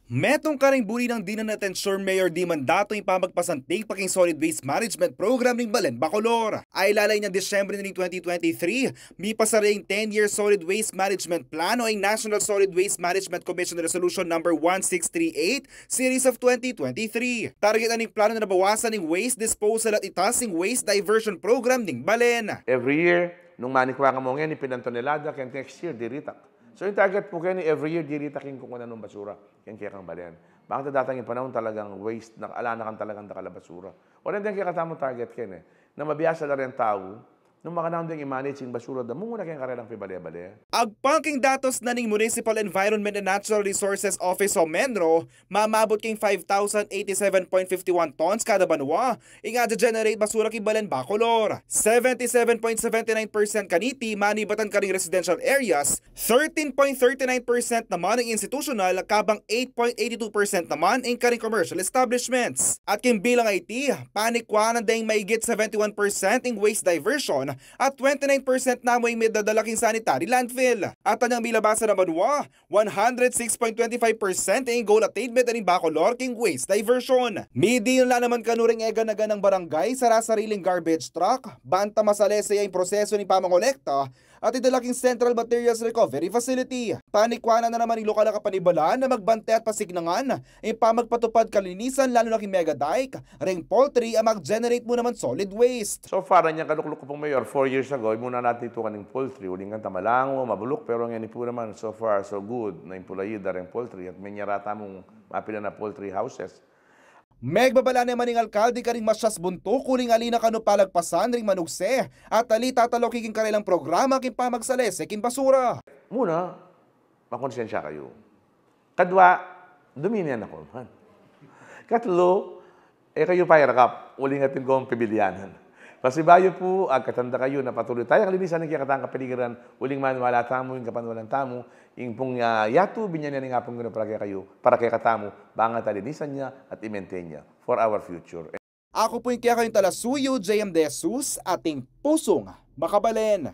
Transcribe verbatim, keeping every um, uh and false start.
Metung karing buri nang dinan ni Atencio Mayor Dima Dato ing pamagpasanting pa king Solid Waste Management Program ning Balen, Bacolor. Ay lalain ning Disyembre ning twenty twenty-three, mipasa ring ten-year Solid Waste Management Plan o ing National Solid Waste Management Commission Resolution Number one six three eight, Series of twenty twenty-three. Target na ning plano na bawasan ing waste disposal at itas ing waste diversion program ning balen. Every year, nung manikwa ka mu ngeni, pinan tonelada, keng next year, diritak. So, ing target pu keni, every year, diritak ing kukunan nung basura keng kekang balen. Bakanta datang ing panaun talagang waste na, ala na kang talagang dakal a basura. O rin deng kekatamung target keni, na mabiasa la reng tau, nung makananu deng i-manage ing basura da mumuna keng karelang pibale-bale. Agpang king datos na ning Municipal Environment and Natural Resources Office o MENRO, mamabut king five thousand eighty-seven point fifty-one tons kada banwa ing aja-generate basura king Balen, Bacolor. Seventy-seven point seventy-nine percent kaniti manibatan karing residential areas, thirteen point thirty-nine percent naman ing institutional, kabang eight point eighty-two percent naman ing karing commercial establishments. At king bilang a iti, panikwanan deng maigit seventy-one percent ing waste diversion at twenty-nine percent namu ing midadala king sanitary landfill. At anyang milabasan a banwa, one hundred six point twenty-five percent ing goal attainment ning Bacolor king waste diversion. Midinan la naman kanu ring eganaganang barangay sara-sariling garbage truck, banta masalese ya ing proseso ning pamangolekta at idala king Central Materials Recovery Facility. Panikwanan na naman ing lokal a kapanibalan na magbante at pasiknangan ing pamagpatupad kalinisan lalu na king mega dike, ring poultry a mag-generate mu naman solid waste. So far, anyang kalukluk ku pung mayor, four years ago, imuna natin itukan ing poultry, uling kanita malangu, mabuluk, pero ngeni pu naman, so far, so good, na impulayi da ring poultry, at menyara tamung mapilan a poultry houses. Megbabala naman ing alkalde karing masyas buntuk uling ali na kanu palagpasan ring manugse at ali tataluki king karelang programa king pamagsalese king basura. Muna, makonsensya kayu. Kadwa, duminian aku man. Katlu, e kayu pairakap, uling atin kong pibilianan. Pasibayu pu, agkatan da kayu na patuloy taya kalinisan ing kekatang kapaligiran, uling maniwala tamu, ing kapanwalan tamu, ing pung, ah, yatu, binyan ne ning Apung Ginu para kekayu, para kekatamu, bang ta linisan ya at i-maintain ya for our future. Aku pu ing kekayung talasuyu, J M De Jesus, ating pusung makabalen.